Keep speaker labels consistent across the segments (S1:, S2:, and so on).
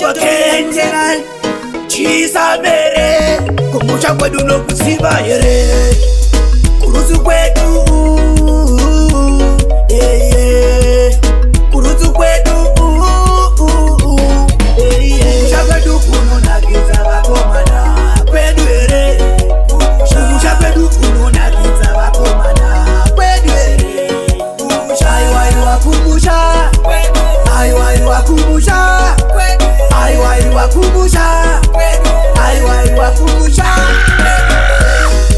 S1: Kenjerai Chisamere Kumusha kwedu nokuziva here Kuruzu kwedu, yeah, yeah. Kuruzu kwedu, yeah, yeah. Kumusha kwedu kunonakidza vakomana kwedu here. Kumusha kwedu kunonakidza vakomana kwedu here. Aiwa iwa kumusha, aiwa iwa kumusha, aiwa iwa kumusha, aiwa iwa kumusha.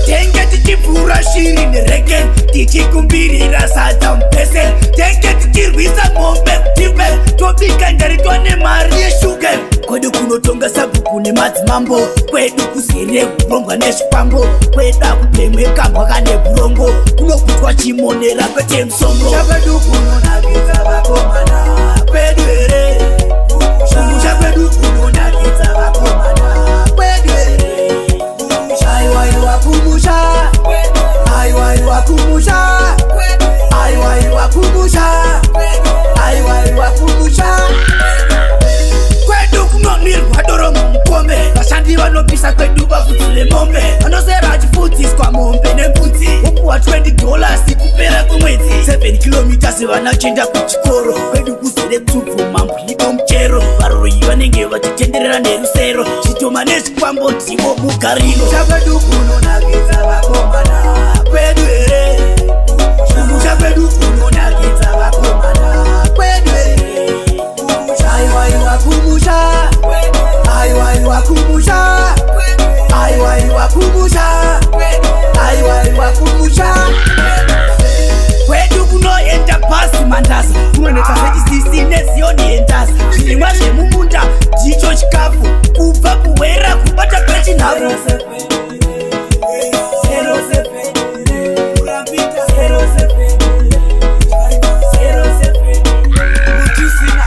S1: Tenge tichipfuura shiri nereke, tichikumbirira sadza mupese. Tenge tichirwisa mombe kutipe, tobika njari twane mari yeshuke. Kwedu kunotonga sabhuku nemadzimambo, kwedu kuzere kurongwa nezvikwambo, kwedu akupemwe kambwa kane burongo, kunokutwa chimonera kwete musongo. Kwedu kunonakidza vakomana kwedu here. Kumusha kwedu kunonakidza vakomana kwedu here. Aiwa iwa kumusha, aiwa iwa kumusha, aiwa iwa kumusha, aiwa iwa kumusha. Kwedu kunonwirwa doro mumukombe, vashandi vanopisa kwedu vafudzi vemombe, vanosera vachifudziswa mombe nembudzi, wopuwa $20 kupera kwemwedzi. 7 kilometers vana chienda kuchikoro. Kwedu kuzere tsubvu, mambwiko, muchero, varoyi vanenge vachitenderera nerusero, chitoma nezvikwambo ndivo mugariro. Kwedu kunonakidza vakomana kwedu here. Kumusha kwedu kunonakidza vakomana kwedu here. Aiwa iwa kumusha, aiwa iwa kumusha, aiwa iwa kumusha, aiwa iwa kumusha. Kwedu kunoenda pasi mandaza, kunonetsa zvechisisi neziyoni yendaza. Zvirimwa zvemumunda ndicho chikafu, kubva kuhwera kubata pechinhafu.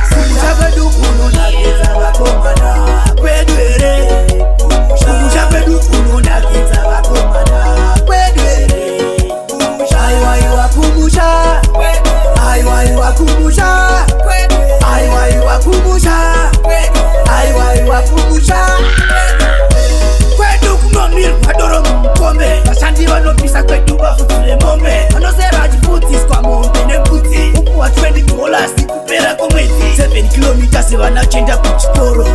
S1: Kumusha kwedu kunonakidza vakomana kwedu here. Kumusha kwedu kunonakidza vakomana kwedu here. Aiwa iwa kumusha, aiwa iwa kumusha, aiwa iwa kumusha, aiwa iwa kumusha. Kwedu kunonwirwa doro mumukombe, vashandi vanopisa kwedu vafudzi vemombe, vanosera vachifudziswa mombe nembudzi, wopuwa $20 kupera kwemwedzi. 7 kilometers vana chienda kuchikoro.